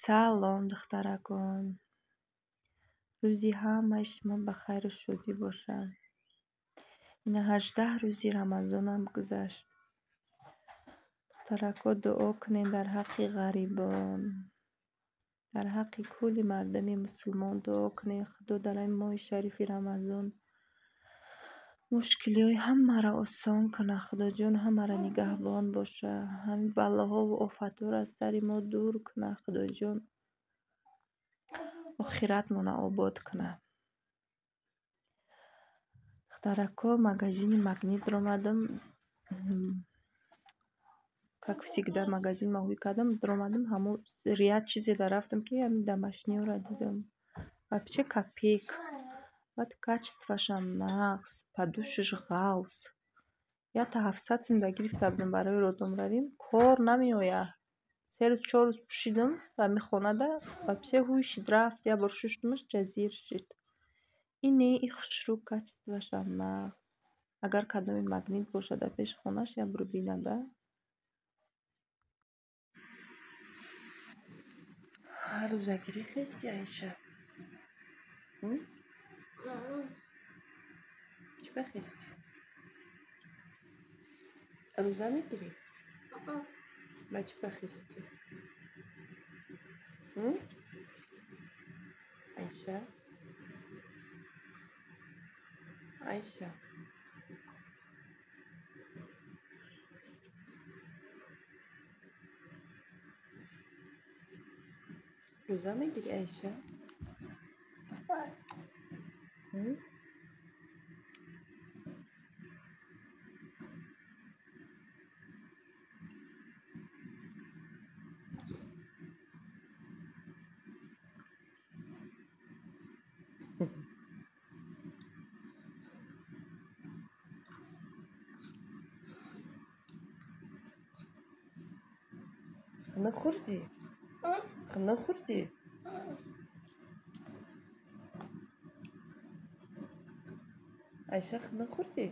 Салом, духтаракон. Рӯзи ҳамаи шумо ба хайру шодӣ бошад. Ина 18 рӯзи Рамазонам гузашт. Духтарако, дуо кунед дар ҳаққи ғарибон, дар ҳаққи кулли мардуми мусулмон дуо кунед. Худо дар ин моҳи шарифи Рамазон мушкилиҳои ҳамаро осон кунад. Худоҷон ҳамаро нигаҳбон бошад. Ҳамин балоҳову офатҳоро аз сари мо дур кунад. Худоҷон охиратмонро обод кунад. Духтарако, магазини Магнит омадам. Как всегда магазин ма ҳуй кардам, даромадам, ҳамун ряд чизе дарафтам, ки ҳамин домашниёро дидам. Вообще копейк. Баъд качествашам нағз, подушаш ғавз. Якта 700 сум да гирифта будам барои роддом равем. Кор намеояд. 3 рӯз, 4 рӯз пӯшидам ҳамин хонада, вообще ҳуй шид, рафт, як бор шуштумаш, ҷазир шид. Ине и хушрӯ, качествашам нағз. Агар кадоме Магнит бошад дар пеши хонааш, як бор бинада. Ҳар рӯзагирӣ хести, Айша? Чӣ ба хести? Рӯза мегирӣ? Ба чӣ ба хести? Айша? Айша? Рӯза мегирӣ, Айша? Хунук хӯрдӣ? Хунук хӯрдӣ? Айша, хунук хӯрдӣ?